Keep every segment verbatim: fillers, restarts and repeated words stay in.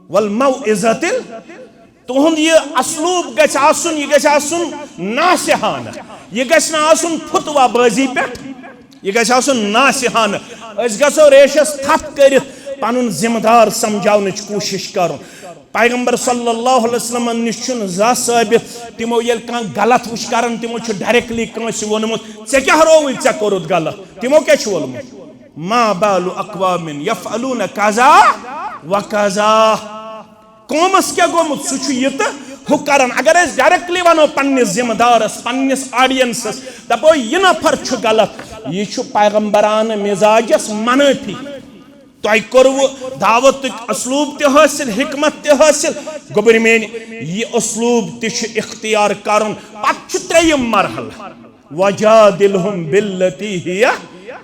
والموعظة ال-، تُہُنٛد یہِ اسلوب گژھِ آسُن، یہِ گژھِ آسُن ناصحانہ، یہِ گژھِ نہٕ آسُن فتویٰ بازی پٮ۪ٹھ، یہِ گژھِ آسُن ناصحانہ۔ أسۍ گژھو ریشس تھپھ کٔرِتھ پنُن ذمہٕ دار سمجھاونٕچ کوٗشش کرُن۔ پیغمبر صلی اللہ علیہ وسلمن نِش چھُنہٕ زانٛہہ ثٲبت تِمو ییٚلہِ کانٛہہ غلط وٕچھ کران، تِمو چھُ directly کٲنٛسہِ ووٚنمُت، "ژےٚ کیٛاہ رووُے، ژےٚ کوٚرُتھ غلط؟" تِمو کیٛاہ چھُ ووٚنمُت؟ "ما بال اقوام یفعلون کذا و کذا۔" قومس کیٛاہ گوٚمُت، سُہ چھُ یہِ تہٕ ہُہ کران۔ اگر أسۍ directly ونو پننِس ذمہٕ دارس، پننِس audienceس، دپو، "یہِ نفر چھُ غلط"، یہِ چھُ پیغمبرانہٕ مزاجس منٲفی۔ تۄہہِ کوٚروٕ دعوتُک اسلوب تہِ حٲصِل، حکمت تہِ حٲصِل۔ گوٚبرۍ میٲنۍ، یہِ اسلوب تہِ چھُ اختیار کرُن۔ پتہٕ چھُ ترٛیٚیِم مرحلہٕ، "وجادلہم بالتی ہی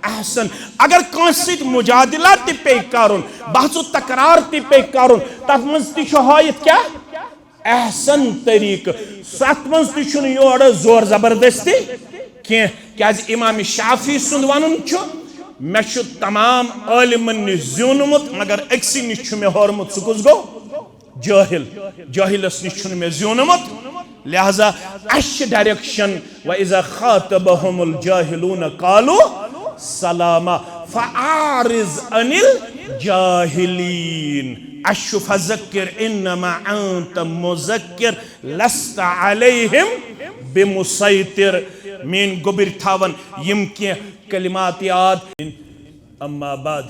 احسن۔" اگر کٲنٛسہِ سۭتۍ مجادلہ تہِ پیٚیہِ کرُن، بحث و تکرار تہِ پیٚیہِ کرُن، تتھ منٛز تہِ چھُ ہٲیِتھ کیٛاہ؟ احسن طریقہٕ۔ ستھ منٛز تہِ چھُنہٕ یورٕ زور زبردستی کینٛہہ، کیازِ امام شافعی سُنٛد ونُن چھُ، "مےٚ چھُ تمام عٲلمن نِش زیوٗنمُت، مگر أکسٕے نِش چھُ مےٚ ہورمُت، سُہ کُس گوٚو؟ جٲہِل۔ جٲہِلس نِش چھُنہٕ مےٚ زیوٗنمُت۔" لہذا اَسہِ چھِ direction، "وَإِذَا خَاطَبَهُمُ الْجَاهِلُونَ قَالُوا سَلَامًا فَأَعْرِضْ عَنِ الْجَاهِلِينَ۔" اَسہِ چھُ، "فَذَكِّرْ إِنَّمَا أَنْتَ مُذَكِّرٌ لَسْتَ عَلَيْهِمْ بِمُصَيْطِرٍ۔" میٲنۍ گوٚبرۍ تھاون یِم کینٛہہ کلمات یاد۔ اما بعد،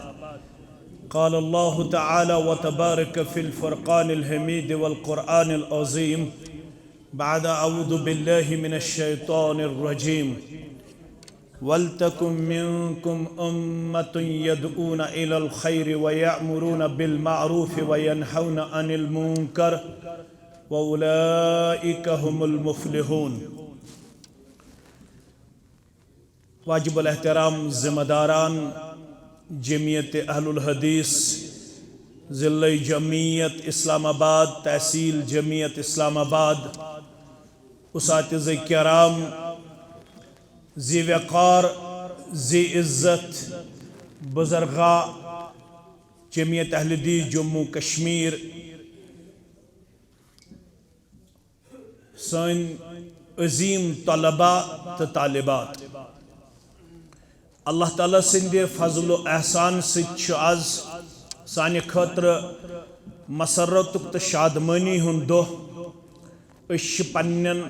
قال الله تعالى وتبارك في الفرقان الحميد والقرآن العظيم بعد أعوذ بالله من الشيطان الرجيم، "ولتكن منكم أمة يدعون إلى الخير ويأمرون بالمعروف وينهون عن المنكر وأولئك هم المفلحون۔" واجب الاحترام ذمہ داران، جمعیت اہل الحدیث، ضلع جمعیت اسلام آباد، تحصیل جمعیت اسلام آباد، اساتذہ کرام، ذی وقار، ذی عزت، بزرگا، جمعیت اہل حدیث جموں کشمیر، سٲنۍ عظیٖم طلبہ تہٕ طالبات، اللہ تعالیٰ سٕنٛدِ فضل و احسان سۭتۍ چھُ از سانہِ خٲطرٕ مسرتُک تہٕ شادمٲنی ہُنٛد دۄہ۔ أسۍ چھِ پننٮ۪ن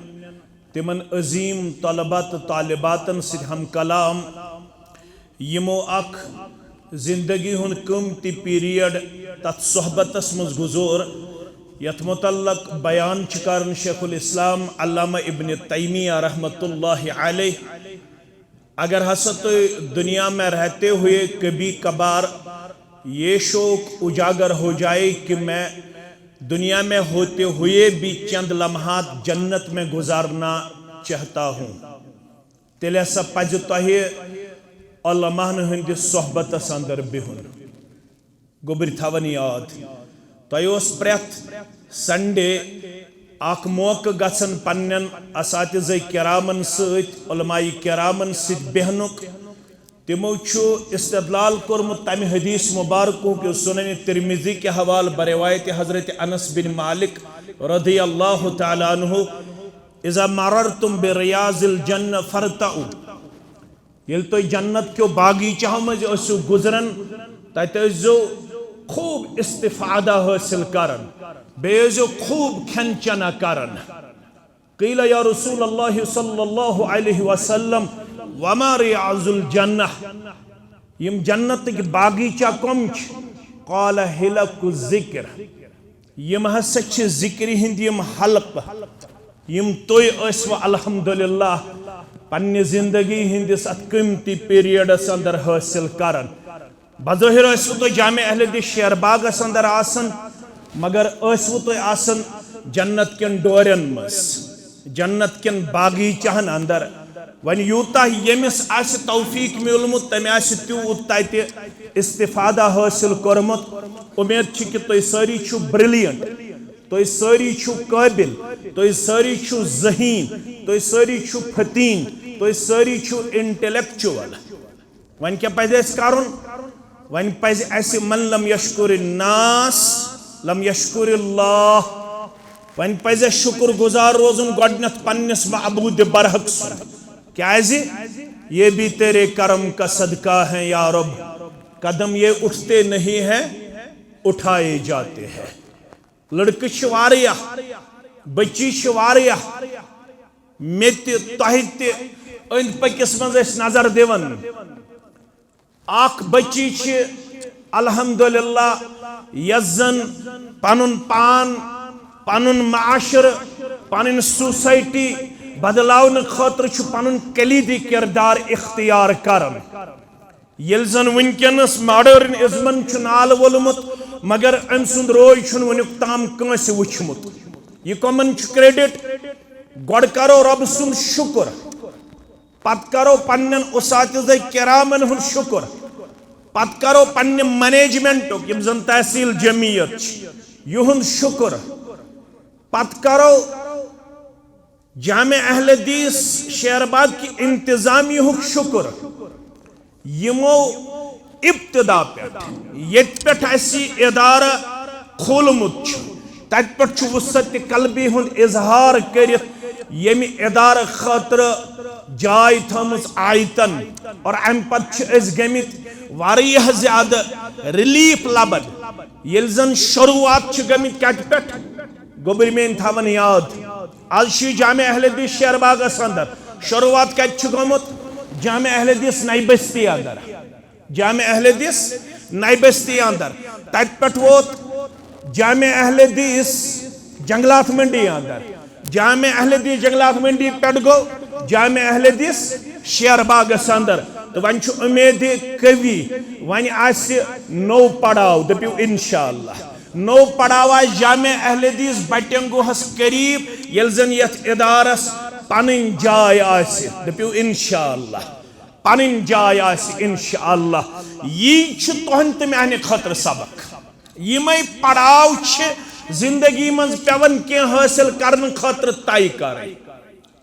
تِمن عظیٖم طلبہ تہٕ طالباتن سۭتۍ ہم کلام، یِمو اکھ زندگی ہُنٛد قۭمتی period تتھ صحبتس منٛز گُزور، یتھ متعلق بیان چھِ کران شیخ الاسلام علامہ ابن تیمیہ رحمۃ اللہ علیہ۔ اگر ہسا تُہۍ دنیا میں رہتے ہوئے کبھی کبھار یہ شوق اجاگر ہو جائے کہ میں دنیا میں ہوتے ہوئے بھی چند لمحات جنت میں گزارنا چاہتا ہوں، تیٚلہِ ہسا پزِ تۄہہِ علماہن ہٕنٛدِس صحبتس اندر بِہُن۔ گوٚبرۍ تھاوان یاد، تۄہہِ اوس پرٛٮ۪تھ Sunday اکھ موقعہٕ گژھان پننٮ۪ن اساتذہ کرامن سۭتۍ، علماء کرامن سۭتۍ بیہنُک۔ تِمو چھُ استدلال کوٚرمُت تمہِ حدیث مبارکُک یُس سنن ترمذی کہِ حوالہٕ بروایت حضرت انس بن مالک رضی اللہ تعالیٰ عنہ، "اذا مررتم بریاض الجنہ فارتعوا۔" ییٚلہِ تُہۍ جنت کیو باغیچہو منٛز ٲسِو گُزران، تتہِ ٲسۍزیو خوب استفادہ حٲصِل کران، بیٚیہِ ٲسۍزیو خوب کھٮ۪ن چٮ۪نا کران۔ قیل یا رسول اللہ صلی اللہ علیہ وسلم، وما ریاض الجنہ؟ یِم جنتٕکۍ باغیچہ کم چھِ؟ قال حلق الذکر۔ یِم ہسا چھِ ذکرِ ہٕنٛدۍ یِم حلقہٕ، یِم تُہۍ ٲسوٕ الحمدللہ پننہِ زندگی ہٕنٛدِس اتھ قۭمتی periodس اندر حٲصِل کران۔ بظٲہر ٲسوٕ تُہۍ جامع اہل حدیث شیر باغس اندر آسان، مگر ٲسوٕ تُہۍ آسان جنت کٮ۪ن ڈورٮ۪ن منٛز، جنت کٮ۪ن باغیچہن اندر۔ وۄنۍ یوٗتاہ ییٚمِس آسہِ توفیق میوٗلمُت، تٔمۍ آسہِ تیوٗت تتہِ استفادہ حٲصِل کوٚرمُت۔ اُمید چھِ کہِ تُہۍ سٲری چھِو brilliant، تُہۍ سٲری چھِو قٲبِل، تُہۍ سٲری چھِو ذہین، تُہۍ سٲری چھِو فتیٖن، تُہۍ سٲری چھِو intellectual۔ وۄنۍ کیٛاہ پزِ اَسہِ کرُن؟ وۄنۍ پزِ اَسہِ من لم یشکر الناس لم یشکر اللہ۔ وۄنۍ پزِ اَسہِ شُکر گُزار روزُن گۄڈٕنٮ۪تھ پننِس معبوٗدِ برحق سُنٛد۔ کیازِ؟ یہ بھی تیرے کرم کا صدقہ ہے یا رب، قدم یہ اٹھتے نہیں ہیں، اٹھائے جاتے ہیں۔ لڑکہٕ چھِ واریاہ، بچی چھِ واریاہ، مےٚ تہِ، تۄہہِ تہِ أنٛدۍ پٔکِس منٛز أسۍ نظر دِوان۔ اکھ بچی چھِ الحمدللہ، یۄس زن پنُن پان، پنُن معاشرٕ، پنٕنۍ سوسائٹی بدلاونہٕ خٲطرٕ چھُ پنُن کلیدی کردار اختیار کران۔ ییٚلہِ زن وٕنکیٚنس ماڈرن ازمن چھُ نالہٕ وولمُت، مگر أمۍ سُنٛد روے چھُنہٕ وٕنیُک تام کٲنٛسہِ وُچھمُت۔ یہِ کۄمن چھُ کریڈٹ؟ گۄڈٕ کرو رۄبہٕ سُنٛد شُکر، پتہٕ کرو پننٮ۪ن اساتذہ کرامن ہُنٛد شُکر، پتہٕ کرو پننہِ منیجمنٹُک، یِم زن تحصیل جمعیت چھِ، یِہُنٛد شُکر، پتہٕ کرو جامع اہل حدیث شیر باغ کہِ انتظامیہُک شُکر، یِمو ابتدا پٮ۪ٹھ، ییٚتہِ پٮ۪ٹھ اَسہِ یہِ ادارٕ کھولمُت چھُ، تَتہِ پٮ۪ٹھ چھُ وسعت قلبی ہُنٛد اظہار کٔرِتھ ییٚمہِ ادارٕ خٲطرٕ جاے تھٲومٕژ آیتن، اور اَمہِ پتہٕ چھِ أسۍ گٔمٕتۍ واریاہ زیادٕ ریلیف لبن۔ ییٚلہِ زن شروعات چھِ گٔمٕتۍ کتہِ پٮ۪ٹھ؟ گوٚبرۍ میٲنۍ تھاوان یاد، از چھُ یہِ جامع اہل حدیث شیر باغس اندر۔ شروعات کتہِ چھُ گوٚمُت؟ جامع اہل حدیث نَیہِ بستی اندر۔ جامع اہل حدیث نَیہِ بستی اندر۔ تتہِ پٮ۪ٹھ ووت جامع اہل حدیث جنگلات منڈی اندر۔ جامع اہل حدیث جنگلات منڈی پٮ۪ٹھ گوٚو جامع اہل حدیث شیر باغس اندر۔ تہٕ وۄنۍ چھُ اُمید قوی، وۄنۍ آسہِ نوٚو پڑاو، دٔپِو انشاءاللہ۔ نوٚو پڑاو آسہِ جامع اہل حدیث بٹنگوہس قریب، ییٚلہِ زن یتھ ادارس پنٕنۍ جاے آسہِ، دٔپِو انشاءاللہ، پنٕنۍ جاے آسہِ انشاءاللہ۔ یی چھُ تُہنٛد تہٕ میانہِ خٲطرٕ سبق۔ یِمے پڑاو چھِ زندگی منٛز پٮ۪وان کینٛہہ حٲصِل کرنہٕ خٲطرٕ طے کرٕنۍ۔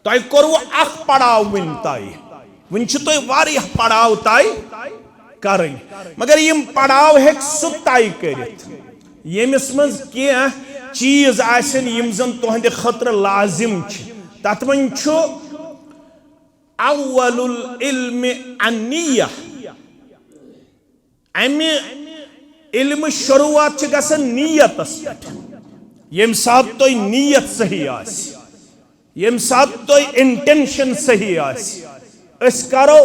تۄہہِ کوٚروٕ اکھ پڑاو وٕنہِ طے، وٕنہِ چھِ تۄہہِ واریاہ پڑاو طے کرٕنۍ، مگر یِم پڑاو ہیٚکہِ سُہ طے کٔرِتھ، ییٚمِس منٛز کینٛہہ چیٖز آسن یِم زن تُہنٛدِ خٲطرٕ لازم چھِ۔ تتھ منٛز چھُ اول العلم النیہ۔ امہِ علمٕچ شروعات چھِ گژھان نیتس پٮ۪ٹھ۔ ییٚمہِ ساتہٕ تۄہہِ نیت صحیح آسہِ، ییٚمہِ ساتہٕ تۄہہِ انٹینشن صحیح آسہِ، أسۍ کرو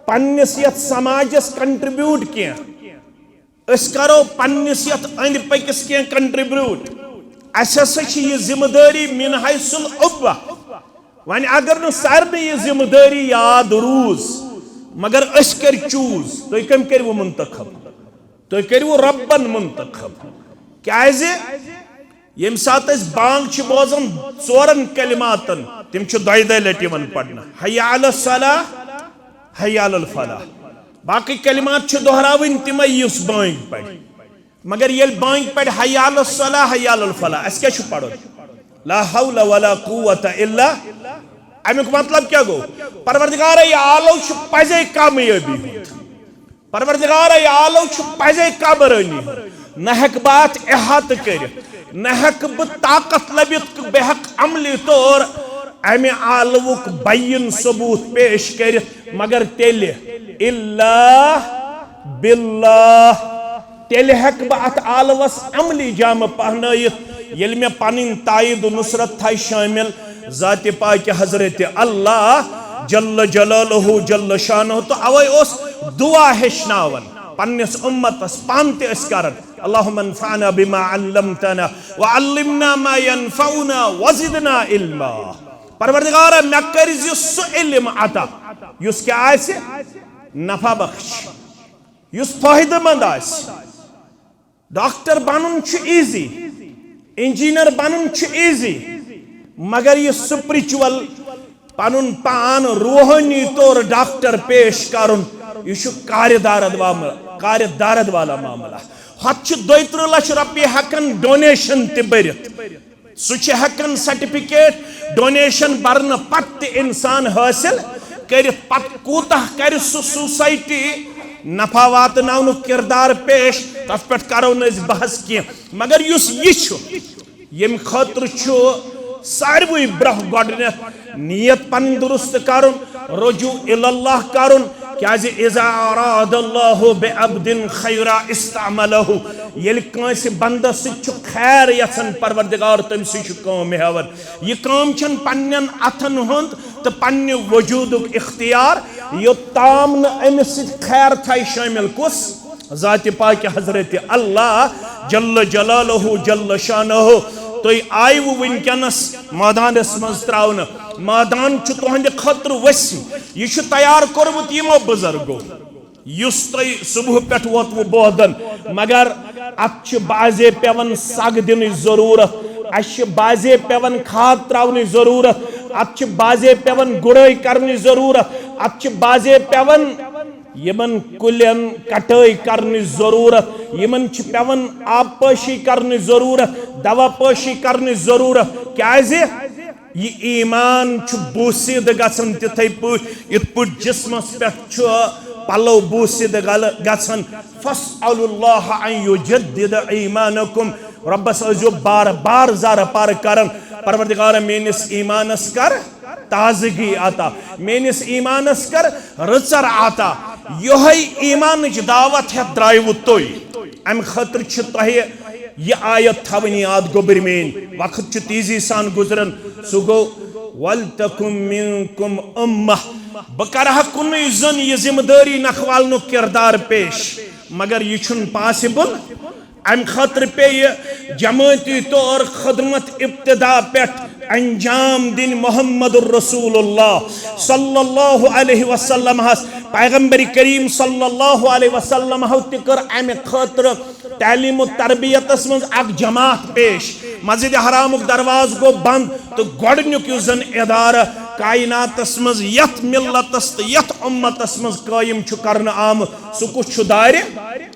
پننِس یتھ سماجس کنٹریبیوٹ کینٛہہ، أسۍ کرو پننِس یتھ أنٛدۍ پٔکِس کینٛہہ کنٹریبیوٹ۔ اسہِ ہسا چھِ یہِ ذمہٕ دٲری من حیث الابوہ۔ وۄنۍ اگر نہٕ سارنٕے یہِ ذمہٕ دٲری یاد روٗز، مگر أسۍ کٔرۍ چوٗز، تُہۍ کٔمۍ کٔرِوٕ منتخب؟ تُہۍ کٔرِوٕ رۄبن منتخب۔ کیازِ؟ ییٚمہِ ساتہٕ أسۍ بانگ چھِ بوزان ژورن کلماتن، تِم چھِ دۄیہِ دۄیہِ لٹہِ یِوان پرنہٕ، حی علی الصلاح، حی علی الفلاح۔ باقٕے کلمات چھِ دۄہراوٕنۍ تِمے یُس بانگ پرِ۔ مگر ییٚلہِ بانگ پرِ حی علی الصلاح، حی علی الفلاح، اَسہِ کیٛاہ چھُ پرُن؟ لا حول ولا قوت الا۔ اَمیُک مطلب کیٛاہ گوٚو؟ پروردگارے عالم چھُ پزے کامیٲبی ہُنٛد۔ پروردگارے عالم چھُ پزے کامرٲنی ہُنٛد۔ نہ ہٮ۪کہٕ بہٕ اَتھ احاطہٕ کٔرِتھ، نہ ہٮ۪کہٕ بہٕ طاقت لٔبِتھ، بہٕ ہٮ۪کہٕ عملی طور اَمہِ عالمُک بیان ثبوت پیش کٔرِتھ، مگر تیٚلہِ الا باللہ۔ تیٚلہِ ہٮ۪کہٕ بہٕ اَتھ عالمس عملی جامہٕ پہنٲیِتھ، ییٚلہِ مےٚ پنٕنۍ تائید و نصرت تھایہِ شٲمِل ذاتِ پاکہِ حضرت اللہ جل جلالہ جل شانہ۔ تہٕ اوے اوس دعا ہیٚچھناوان پننِس اُمتس، پانہٕ تہِ أسۍ کران، اللہم انفعنا بما علمتنا وعلمنا ما ينفعنا وزدنا علما۔ پروردگارا، مےٚ کٔرۍ زِ سُہ علم عطا یُس کیٛاہ آسہِ؟ نفع بخش، یُس فٲیدٕ مند آسہِ۔ ڈاکٹر بنُن چھُ ایزی، انجینئر بنُن چھُ ایزی، مگر یہِ سپرچول، پنُن پان روحٲنی طور ڈاکٹر پیش کرُن، یہِ چھُ کارِ دارد وام-، کارِ دارد والا معاملہ۔ ہۄتھ چھِ دۄیہِ ترٕٛہ لچھ رۄپیہِ ہٮ۪کان ڈونیشن تہِ بٔرِتھ۔ سُہ چھُ ہٮ۪کان سرٹیفکیٹ ڈونیشن برنہٕ پتہٕ تہِ انسان حٲصِل کٔرِتھ۔ پتہٕ کوٗتاہ کرِ سُہ سوسائٹی نفع واتناونُک کردار پیش؟ تتھ پٮ۪ٹھ کرو نہٕ أسۍ بحث کینٛہہ، مگر یُس یہِ چھُ، ییٚمہِ خٲطرٕ چھُ ساروٕے برٛونٛہہ گۄڈٕنٮ۪تھ نیت پنٕنۍ درست کرُن، رجوع الی اللہ کرُن، کیازِ اذا اراد اللہ بعبد خیرا استعملہ، ییٚلہِ کٲنٛسہِ بندس سۭتۍ چھُ خیر یژھان پروردگار، تٔمۍ سٕے چھُ کٲم ہٮ۪وان۔ یہِ کٲم چھَنہٕ پننٮ۪ن اتھن ہُنٛد تہٕ پننہِ وجودُک اختیار، یوٚتام نہٕ أمِس سۭتۍ خیر تھایہِ شٲمِل۔ کُس؟ ذاتِ پاکِ حضرت اللہ جل جلالہ جل شانہ۔ تُہۍ آیوٕ وٕنکیٚنس مٲدانس منٛز تراونہٕ۔ مٲدان چھُ تُہنٛدِ خٲطرٕ وسیع، یہِ چھُ تیار کوٚرمُت یِمو بُزرگو۔ یُس تۄہہِ صبح پٮ۪ٹھ ووتوٕ بوہدن، مگر اتھ چھِ بعضے پٮ۪وان سگ دِنٕچ ضروٗرت، اسہِ چھِ بعضے پٮ۪وان کھاد تراونٕچ ضروٗرت، اتھ چھِ بعضے پٮ۪وان گُڑٲے کرنٕچ ضروٗرت، اتھ چھِ بعضے پٮ۪وان یِمن کُلٮ۪ن کٹٲے کرنٕچ ضروٗرت، یِمن چھِ پٮ۪وان آب پٲشی کرنٕچ ضروٗرت، دوا پٲشی کرنٕچ ضروٗرت۔ کیازِ؟ یہِ ایمان چھُ بوسیٖدٕ گژھان تِتھے پٲٹھۍ، یِتھ پٲٹھۍ جسمس پٮ۪ٹھ چھُ پلو بوسیٖدٕ گل-، گژھان۔ فاسألوا اللہ ان یجدد ایمانکم۔ رۄبس ٲسۍزیو بار بار زارٕ پار کران، پروردگارا، میٲنِس ایمانس کر تازگی عطا، میٲنِس ایمانس کر رٕژر عطا۔ یۄہے ایمانٕچ دعوت ہٮ۪تھ درٛایوٕ تُہۍ۔ امہِ خٲطرٕ چھِ تۄہہِ یہِ آیت تھاوٕنۍ یاد، گوٚبٕرۍ میٲنۍ، وقت چھُ تیزی سان گُزران۔ سُہ گوٚو، "ولتکم منکم امہ"۔ بہٕ کرٕ ہا کُنُے زوٚن یہِ ذمہٕ دٲری نکھوالنُک کردار پیش، مگر یہِ چھُنہٕ possible۔ امہِ خٲطرٕ پیٚیہِ جمٲعتی طور خدمت ابتدا پٮ۪ٹھ انجام دِنۍ محمد رسول اللہ صلی اللہ علیہ وسلم ہس۔ پیغمبر کریم صلی اللہ علیہ وسلم ہو تہِ کٔر امہِ خٲطرٕ تعلیم و تربیتس منٛز اکھ جماعت پیش۔ مسجد حرامُک دروازٕ گوٚو بند تہٕ گۄڈٕنیُک یُس زن ادارٕ کائناتس منٛز یتھ ملتس تہٕ یتھ امتس منٛز قٲیِم چھُ کرنہٕ آمُت، سُہ کُس چھُ؟ دارِ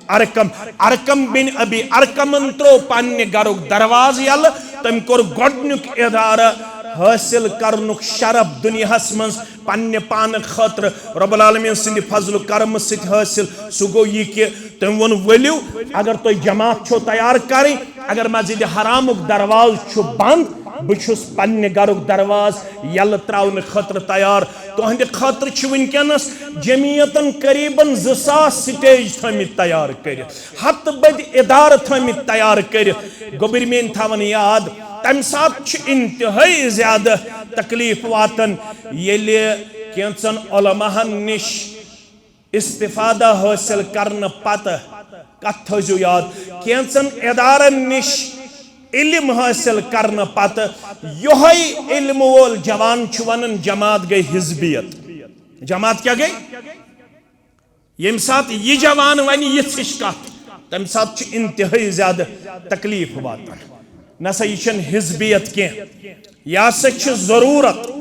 ارقم۔ ارقم بن ابی ارقمن ترٛوو پننہِ گرُک دروازٕ یلہٕ۔ تٔمۍ کوٚر گۄڈٕنیُک ادارٕ حٲصِل کرنُک شرف دُنیاہس منٛز پننہِ پانہٕ خٲطرٕ رب العالمین سٕنٛدِ فضل و کرمہٕ سۭتۍ حٲصِل۔ سُہ گوٚو یہِ کہِ تٔمۍ ووٚن، "ؤلِو، اگر تۄہہِ جماعت چھو تیار کرٕنۍ، اگر مسجد حرامُک دروازٕ چھُ بند، بہٕ چھُس پننہِ گرُک دروازٕ یلہٕ تراونہٕ خٲطرٕ تیار۔" تُہنٛدِ خٲطرٕ چھِ وٕنکیٚنس جمعیتن قریباً زٕ ساس سٹیج تھٲمٕتۍ تیار کٔرِتھ، ہتہٕ بٔدۍ ادارٕ تھٲمٕتۍ تیار کٔرِتھ۔ گوٚبٕرۍ میٲنۍ تھاوان یاد، تمہِ ساتہٕ چھُ انتہٲئی زیادٕ تکلیف واتان، ییٚلہِ کینٛژن علماہن نِش استفادہ حٲصِل کرنہٕ پتہٕ، کتھ تھٲوزیو یاد، کینٛژن ادارن نِش علم حٲصِل کرنہٕ پتہٕ یۄہے علم وول جوان چھُ ونان، جماعت گٔے حزبیت۔ جماعت کیٛاہ گٔے؟ ییٚمہِ ساتہٕ یہِ جوان ونہِ یِژھ ہِش کتھ، تمہِ ساتہٕ چھُ انتہٲئی زیادٕ تکلیف واتان۔ نہ سا، یہِ چھَنہٕ حزبیت کینٛہہ، یہِ ہسا چھِ ضروٗرت۔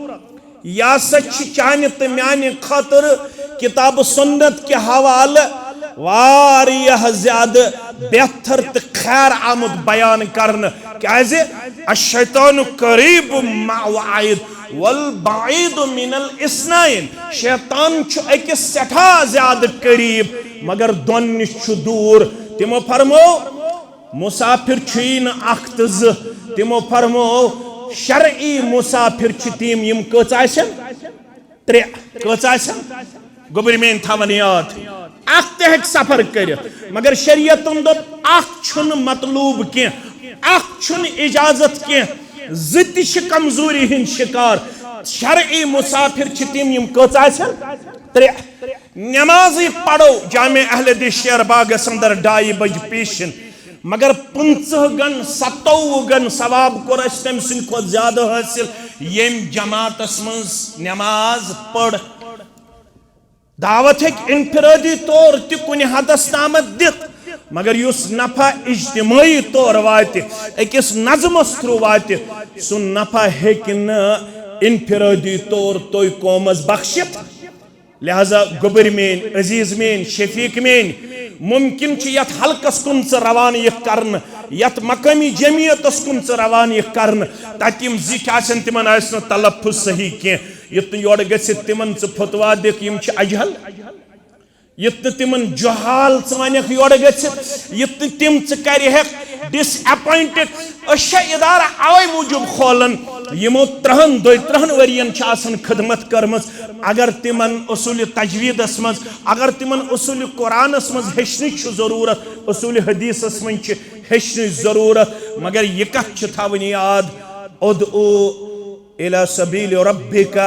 یہِ ہسا چھِ چانہِ تہٕ میانہِ خٲطرٕ کتاب سنت کہِ حوالہٕ واریاہ زیادٕ بہتر تہٕ خیر آمُت بیان کرنہٕ۔ کیازِ؟ الشیطان قریب ما وعید والبعید من الاثنین۔ شیطان چھُ أکِس سٮ۪ٹھاہ زیادٕ قریب، مگر دۄن نِش چھُ دوٗر۔ تِمو فرمو، مسافر چھُیی نہٕ اکھ تہٕ زٕ۔ تِمو فرمو، شرعی مسافر چھِ تِم، یِم کٔژ آسن؟ ترٛےٚ۔ کٔژ آسن؟ گوٚبٕرۍ میٲنۍ تھاوان یاد، اکھ تہِ ہیٚکہِ سفر کٔرِتھ، مگر شریعتن دوٚپ، اکھ چھُنہٕ مطلوب کینٛہہ، اکھ چھُنہٕ اجازت کینٛہہ، زٕ تہِ چھِ کمزوری ہٕنٛدۍ شکار۔ شرعی مسافر چھِ تِم، یِم کٔژ آسن؟ ترٛےٚ۔ نمازٕے پرو جامع اہل حدیث شیر باغس اندر ڈایہِ بجہِ پیشن، مگر پٕنٛژٕہ گن، ستووُہ گن ثواب کوٚر اسہِ تٔمۍ سٕنٛدِ کھۄتہٕ زیادٕ حٲصِل، ییٚمۍ جماعتس منٛز نماز پٔر۔ دعوت ہیٚکہِ انفرادی طور تہِ کُنہِ حدس تامتھ دِتھ، مگر یُس نفع اجتماعی طور واتہِ، أکِس نظمس through واتہِ، سُہ نفع ہیٚکہِ نہٕ انفرادی طور تُہۍ قومس بخشِتھ۔ لہذا گوٚبٕرۍ میٲنۍ، عزیز میٲنۍ، شفیق میٲنۍ، ممکن چھُ یتھ حلقس کُن ژٕ روانہٕ یِکھ کرنہٕ، یتھ مقٲمی جمعیتس کُن ژٕ روانہٕ یِکھ کرنہٕ، تتہِ یِم زِٹھۍ آسن، تِمن آسہِ نہٕ تلفظ صحیح کینٛہہ، یُتھ نہٕ یورٕ گٔژھِتھ تِمن ژٕ فتوا دِکھ، یِم چھِ اجہل۔ یُتھ نہٕ تِمن جہال ژٕ ونکھ یورٕ گٔژھِتھ، یُتھ نہٕ تِم ژٕ کرِہکھ disappointed۔ أسۍ چھِ ادارٕ اوے موٗجوٗب کھولان، یِمو ترٛہن دۄیہِ ترٛہن ؤرین چھِ آسان خدمت کٔرمٕژ۔ اگر تِمن اصوٗلِ تجویٖدس منٛز، اگر تِمن اصوٗلِ قرآنس منٛز ہیٚچھنٕچ چھِ ضروٗرت، اصوٗلِ حدیثس منٛز چھِ ہیٚچھنٕچ ضروٗرت، مگر یہِ کتھ چھِ تھاوٕنۍ یاد، ادعو الی سبیل ربک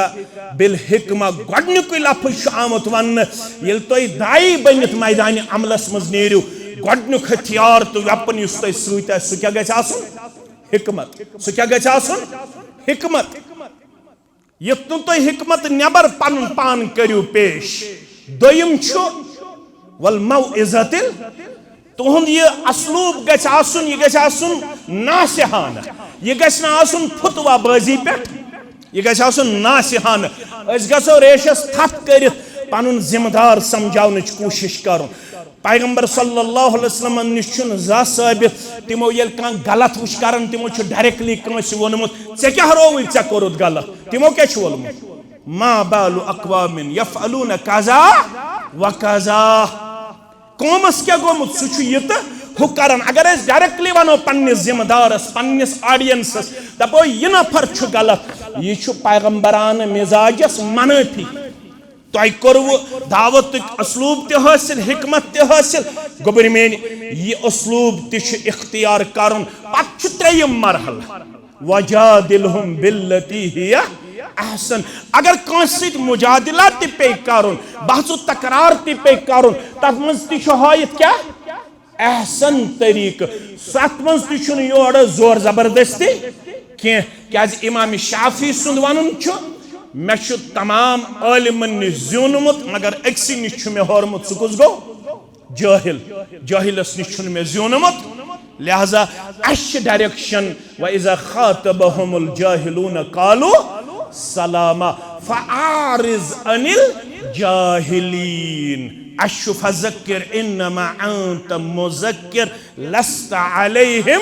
بالحکمہ۔ گۄڈنیُکُے لفظ چھُ آمُت وننہٕ، ییٚلہِ تُہۍ داعی بٔنِتھ میدانِ عملس منٛز نیرِو، گۄڈنیُک ہتھیار تہٕ weapon یُس تۄہہِ سۭتۍ آسہِ، سُہ کیٛاہ گژھِ آسُن؟ حکمت۔ سُہ کیٛاہ گژھِ آسُن؟ حکمت۔ یُتھ نہٕ تُہۍ حکمت نٮ۪بر پنُن پان کٔرِو پیش۔ دوٚیِم چھُ، والموعظۃ ال-، تُہُنٛد یہِ اسلوب گژھِ آسُن، یہِ گژھِ آسُن ناصحانہ۔ یہِ گژھِ نہٕ آسُن فتویٰ بٲزی پٮ۪ٹھ، یہِ گژھِ آسُن ناصحانہ۔ أسۍ گژھو ریشس تھپھ کٔرِتھ پنُن ذمہٕ دار سمجھاونٕچ کوٗشش کرُن۔ پیغمبر صلی اللہ علیہ وسلمن نِش چھُنہٕ زانٛہہ ثٲبت، تِمو ییٚلہِ کانٛہہ غلط وٕچھ کران، تِمو چھُ directly کٲنٛسہِ ووٚنمُت، "ژےٚ کیٛاہ رووُے، ژےٚ کوٚرُتھ غلط؟" تِمو کیٛاہ چھُ ووٚنمُت؟ "ما بال اقوام یفعلون کذا و کذا۔" قومس کیٛاہ گوٚمُت، سُہ چھُ یہِ تہٕ ہُہ کران۔ اگر أسۍ directly ونو پننِس ذمہٕ دارس، پننِس audienceس، دپو، "یہِ نفر چھُ غلط"، یہِ چھُ پیغمبرانہٕ مزاجس منٲفی۔ تۄہہِ کوٚروٕ دعوتُک اسلوب تہِ حٲصِل، حکمت تہِ حٲصِل۔ گوٚبرۍ میٲنۍ، یہِ اسلوب تہِ چھُ اختیار کرُن۔ پتہٕ چھُ ترٛیٚیِم مرحلہ، وجادلہم بالتی ہی احسن۔ اگر کٲنٛسہِ سۭتۍ مجادلہ تہِ پیٚیہِ کرُن، بحث و تکرار تہِ پیٚیہِ کرُن، تتھ منٛز تہِ چھُ ہٲیِتھ کیٛاہ؟ احسن طریقہٕ۔ ستھ منٛز تہِ چھُنہٕ یورٕ زور زبردستی کینٛہہ، کیازِ امام شافعی سُنٛد ونُن چھُ، "مےٚ چھُ تمام عٲلمن نِش زیوٗنمُت، مگر أکسٕے نِش چھُ مےٚ ہورمُت، سُہ کُس گوٚو؟ جٲہِل۔ جٲہِلس نِش چھُنہٕ مےٚ زیوٗنمُت۔" لہذا اسہِ چھِ direction، "وَإِذَا خَاطَبَهُمُ الْجَاهِلُونَ قَالُوا سَلَامًا فَأَعْرِضْ عَنِ الْجَاهِلِينَ۔" اسہِ چھُ، "فَذَكِّرْ إِنَّمَا أَنْتَ مُذَكِّرٌ لَسْتَ عَلَيْهِمْ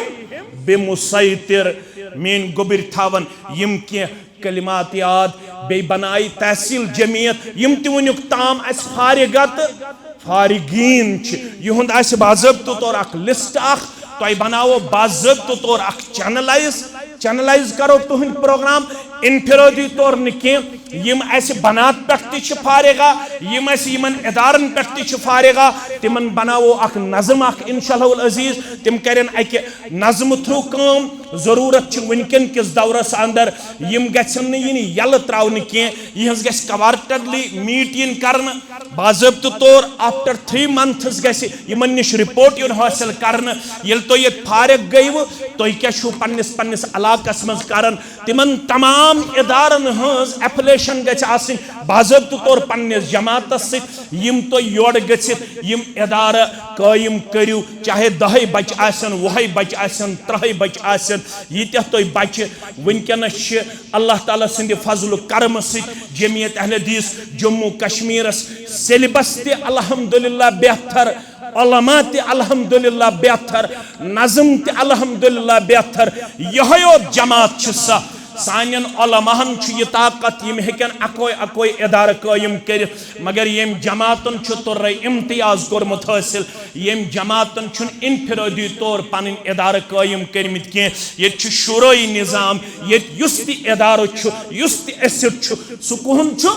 بِمُصَيْطِرٍ۔" میٲنۍ گوٚبرۍ تھاون یِم کینٛہہ کلمات یاد، بیٚیہِ بنایہِ تحصیل جمعیت، یِم تہِ وٕنیُک تام اسہِ فارغہ تہٕ فارغین چھِ، یِہُنٛد آسہِ باضٲبطہٕ طور اکھ list اکھ، تۄہہِ بناوو باضٲبطہٕ طور اکھ channelize، channelize کرو تُہٕنٛدۍ program، انفرادی طور نہٕ کینٛہہ، یِم اسہِ بنات پٮ۪ٹھ تہِ چھِ فارغہ، یِم اسہِ یِمن ادارن پٮ۪ٹھ تہِ چھِ فارغہ، تِمن بناوو اکھ نظم اکھ انشاء اللہ العزیز، تِم کرن اکہِ نظمہٕ through کٲم۔ ضروٗرت چھِ وٕنکٮ۪ن کِس دورس اندر، یِم گژھن نہٕ یِنۍ یلہٕ تراونہٕ کینٛہہ، یِہٕنٛز گژھِ quarterly meet یِنۍ کرنہٕ۔ باضٲبطہٕ طور after three months گژھِ یِمن نِش report یُن حٲصِل کرنہٕ۔ ییٚلہِ تُہۍ ییٚتہِ فارغ گٔیوٕ، تُہۍ کیٛاہ چھِو پننِس پننِس علاقس منٛز کران؟ تِمن تمام ادارن ہٕنٛز affiliation گژھِ آسٕنۍ باضٲبطہٕ طور پننِس جماعتس سۭتۍ۔ یِم تُہۍ یورٕ گٔژھِتھ یِم ادارٕ قٲیِم کٔرِو، چاہے دَہے بچہِ آسن، وُہے بچہِ آسن، ترٛہے بچہِ آسن، ییٖتیٛاہ تُہۍ بچہِ وٕنکیٚنس چھِ، اللہ تعالیٰ سٕنٛدِ فضل و کرمہٕ سۭتۍ جمعیت اہل حدیث جموں کشمیرس syllabus تہِ الحمدللہ بہتر، علماء تہِ الحمدللہ بہتر، نظم تہِ الحمدللہ بہتر۔ یِہوٚے یوت جماعت چھِ سۄ۔ سانٮ۪ن علماہن چھُ یہِ طاقت، یِم ہیٚکن اکوے اکوے ادارٕ قٲیِم کٔرِتھ، مگر ییٚمۍ جماعتن چھُ تُرے امتیاز کوٚرمُت حٲصِل، ییٚمۍ جماعتن چھُنہٕ انفرٲدی طور پنٕنۍ ادارٕ قٲیِم کٔرمٕتۍ کینٛہہ۔ ییٚتہِ چھُ شورٲیی نظام، ییٚتہِ یُس تہِ ادارٕ چھُ، یُس تہِ asset چھُ، سُہ کُہُنٛد چھُ؟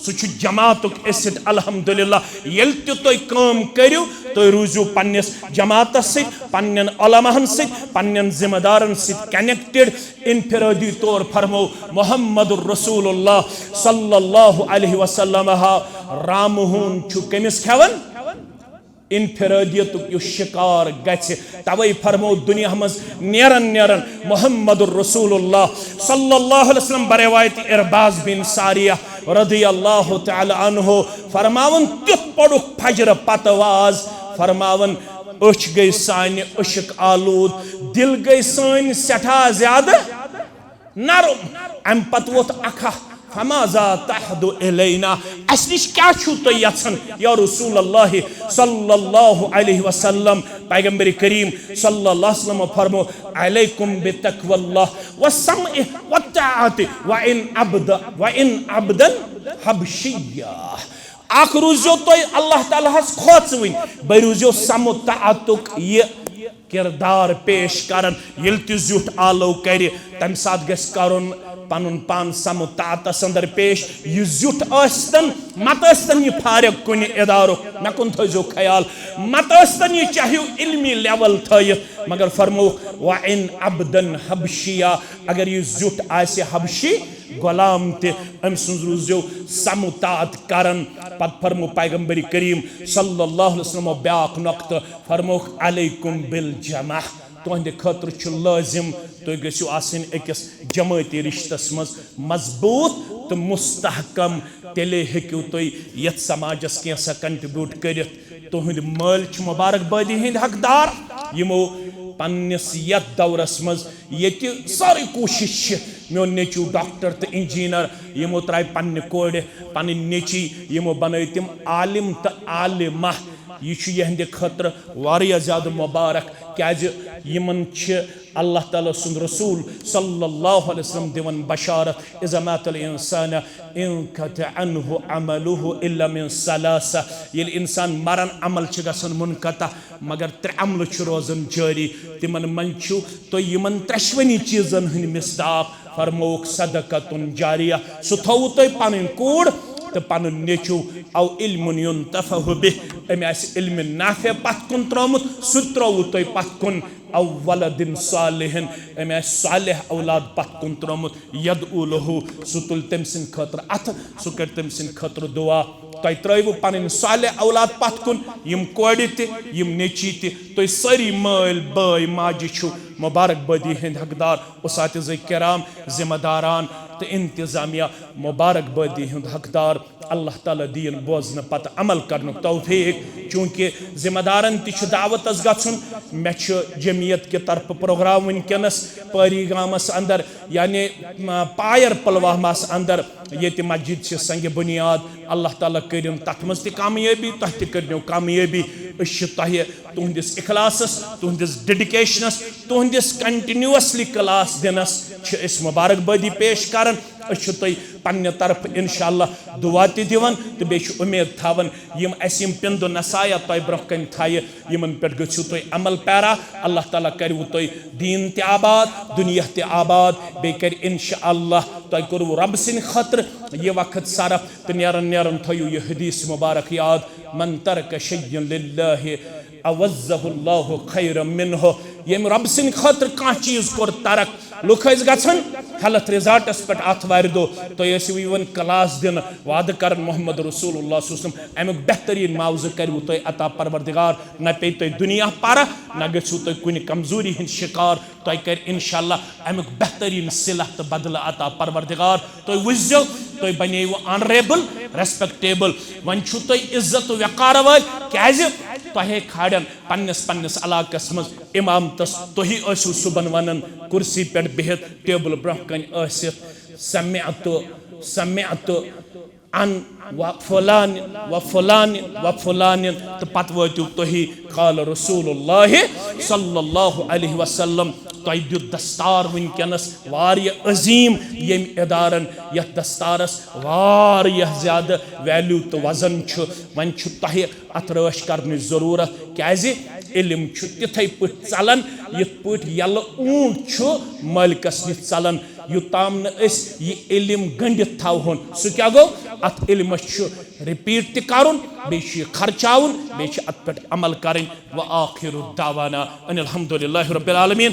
سُہ چھُ جماعتُک asset۔ الحمدللہ، ییٚلہِ تہِ تُہۍ کٲم کٔرِو، تُہۍ روٗزِو پننِس جماعتس سۭتۍ، پننٮ۪ن علماہن سۭتۍ، پننٮ۪ن ذمہٕ دارن سۭتۍ connected۔ انفرادی طور فرمو، محمد رسول اللہ صلی اللہ علیہ وسلم ہا رامہون چھُ کٔمِس کھٮ۪وان؟ انفرادیتُک یُس شکار گژھِ۔ توے فرمو دنیا منٛز نیرن نیرن محمد رسول اللہ صلی اللہ علیہ وسلم بروایت عرباض بن ساریہ رضی اللہ تعالی عنہ فرماون، تیُتھ پوٚرُکھ فجر پتہٕ واز، فرماون، أچھ گٔے سانہِ عشق آلود، دل گٔے سٲنۍ سٮ۪ٹھاہ زیادٕ نرم۔ امہِ پتہٕ ووٚتھ اکھا، "فماذا تعہد الینا؟" اسہِ نِش کیٛاہ چھِو تُہۍ یژھان یا رسول اللہ صلی اللہ علیہ وسلم؟ پیغمبر کریم صلی اللہ علیہ وسلم فرمو، "علیکم بتقوی اللہ والسمع والطاعۃ وان عبد، وان عبدا حبشیہ۔" اکھ روٗزیو تُہۍ اللہ تعالیٰ ہس کھوژوٕنۍ، بیٚیہِ روٗزیو سمُتعتُک یہِ کردار پیش کران۔ ییٚلہِ تہِ زیُٹھ آلو کرِ، تمہِ ساتہٕ گژھِ کرُن پنُن پان سمُتعتس اندر پیش۔ یہِ زیُٹھ ٲسۍتن، متہٕ ٲسۍتن یہِ فارغ کُنہِ ادارُک، مےٚ کُن تھٲیزیو خیال، متہٕ ٲسۍتن یہِ چاہے علمی لیول تھٲیِتھ، مگر فرمووُکھ، "وَإِنْ عَبْدًا حَبْشِيًّا"، اگر یہِ زیُٹھ آسہِ حبشی غلام تہِ، أمۍ سٕنٛز روٗزیو سمُتعت کران۔ پتہٕ فرموو پیغمبر کریم صلی اللہ علیہ وسلمو بیاکھ نۄقطہٕ، فرمووُکھ، "علیکم بالجماعہ"، تُہنٛدِ خٲطرٕ چھُ لٲزم تُہۍ گٔژھِو آسٕنۍ أکِس جمٲعتی رشتس منٛز مضبوٗط تہٕ مستحکم، تیٚلے ہیٚکِو تُہۍ یتھ سماجس کینٛژھا contribute کٔرِتھ۔ تُہنٛدۍ مٲلۍ چھِ مبارک بٲدی ہٕنٛدۍ حقدار، یِمو پننِس یتھ دورس منٛز ییٚتہِ سٲرٕے کوٗشش چھِ، میون نیٚچو ڈاکٹر تہٕ انجینئر، یِمو ترٛایہِ پننہِ کورِ، پنٕنۍ نیٚچی، یِمو بنٲے تِم عالم تہٕ عالمہ۔ یہِ چھُ یِہنٛدِ خٲطرٕ واریاہ زیادٕ مبارک، کیازِ یِمن چھِ اللہ تعالیٰ سُنٛد رسول صلی اللہ علیہ وسلم دِوان بشارت، "اذا مات الانسان انقطع عنه عمله الا من ثلاثہ"، ییٚلہِ انسان مران، عمل چھِ گژھان منقطع، مگر ترٛےٚ عملہٕ چھِ روزان جٲری۔ تِمن منٛز چھُ تُہۍ یِمن ترٛٮ۪شوٕنی چیٖزن ہٕنٛدۍ مصداق، فرمووُکھ، "صدقۃ جاریہ"، سُہ تھووُ تۄہہِ پنٕنۍ کوٗر تہٕ پنُن نیٚچو، "او علم ینتفع بہ"، أمۍ آسہِ علم نافع پتھ کُن ترٛوومُت، سُہ تہِ ترٛووُ تۄہہِ پتھ کُن، "او ولد صالح"، أمۍ آسہِ صالح اولاد پتھ کُن ترٛوومُت، "یدعو لہ"، سُہ تُلہِ تٔمۍ سٕنٛدِ خٲطرٕ اتھٕ، سُہ کرِ تٔمۍ سٕنٛدِ خٲطرٕ دعا۔ تۄہہِ ترٛٲیوٕ پنٕنۍ صالح اولاد پتھ کُن، یِم کورِ تہِ، یِم نیٚچی تہِ، تُہۍ سٲری مٲلۍ بٲے ماجہِ چھِو مبارک بٲدی ہٕنٛدۍ حقدار، اساتذہ کرام، ذمہ داران تہٕ انتظامیہ مبارک بٲدی ہُنٛد حقدار۔ اللہ تعالیٰ دِیِن بوزنہٕ پتہٕ عمل کرنُک توفیق، چونکہ ذمہ دارن تہِ چھُ دعوتس گژھُن۔ مےٚ چھُ جمعیت کہِ طرفہٕ پروگرام وٕنکیٚنس پٲری گامس اندر، یعنی، م، پایر پلوامہس اندر، ییٚتہِ مسجد چھِ سنگ بنیاد۔ اللہ تعالیٰ کٔرِن تتھ منٛز تہِ کامیٲبی، تۄہہِ تہِ کٔرِنو کامیٲبی۔ أسۍ چھِ تۄہہِ، تُہنٛدِس اخلاصس، تُہنٛدِس ڈیڈیکیشنس، تُہنٛدِس کنٹینیوسلی کلاس دِنس چھِ أسۍ مبارک بٲدی پیش کران۔ أسۍ چھِ تۄہہِ پننہِ طرفہٕ انشاءاللہ دعا تہِ دِوان تہٕ بیٚیہِ چھِ اُمید تھاوان، یِم اسہِ یِم پِندٕ نصایح تۄہہِ برونٛہہ کنہِ تھایہِ، یِمن پٮ۪ٹھ گٔژھِو تُہۍ عمل پیرا۔ اللہ تعالیٰ کرِوٕ تۄہہِ دیٖن تہِ آباد، دُنیا تہِ آباد، بیٚیہِ کرِ انشاءاللہ تۄہہِ کوٚروٕ رۄب سٕنٛدِ خٲطرٕ یہِ وقت صرف۔ تہٕ نیران نیران تھٲیِو یہِ حدیث مبارک یاد، "من ترک شیئا للہ عوضہ اللہ خیرا منہ"۔ ییٚمۍ رۄب سٕنٛدِ خٲطرٕ کانٛہہ چیٖز کوٚر ترک، لُکھ ٲسۍ گژھان ہیلتھ ریزارٹس پٮ۪ٹھ آتھوارِ دۄہ، تُہۍ ٲسِو یِوان کلاس دِنہٕ، وعدٕ کران محمد رسول اللہ صلی اللہ علیہ وسلم، امیُک بہتریٖن معاوضہٕ کروٕ تۄہہِ عطا پروردگار۔ نہ پیٚیہِ تۄہہِ دُنیا پرٕ، نہ گٔژھِو تُہۍ کُنہِ کمزوری ہٕنٛدۍ شکار۔ تۄہہِ کرِ انشاءاللہ امیُک بہتریٖن صلہ تہٕ بدلہٕ عطا پروردگار۔ تُہۍ وٕچھزیو، تُہۍ بنیوٕ آنریبل، ریسپیکٹیبل۔ وۄنۍ چھُو تُہۍ عزت تہٕ وقار وٲلۍ، کیازِ تۄہے کھالن پننِس پننِس علاقس منٛز امامتس۔ تُہی ٲسِو صُبحن ونان، کرسی پٮ۪ٹھ بِہِتھ، ٹیبل برونٛہہ کنہِ ٲسِتھ، "سمعت، سمعت عن و فلان و فلان و فلان"، تہٕ پتہٕ وٲتِو تُہی، "قال رسول اللہ صلی اللہ علیہ وسلم"۔ تۄہہِ دیُت دستار وٕنکیٚنس واریاہ عظیٖم، ییٚمۍ ادارن یتھ دستارس واریاہ زیادٕ ویلیو تہٕ وزن چھُ۔ وۄنۍ چھُ تۄہہِ اتھ رٲچھ کرنٕچ ضروٗرت، کیازِ علم چھُ تِتھے پٲٹھۍ ژلان، یِتھ پٲٹھۍ یلہٕ اوٗنٹ چھُ مٲلکس نِش ژلان۔ یوٚتام نہٕ أسۍ یہِ علم گٔنڈِتھ تھاوہون، سُہ کیٛاہ گوٚو؟ اتھ علمس چھُ ریپیٹ تہِ کرُن، بیٚیہِ چھُ یہِ خرچاوُن، بیٚیہِ چھِ اتھ پٮ۪ٹھ عمل کرٕنۍ۔ وآخر دعوانا ان الحمد للہ رب العالمین۔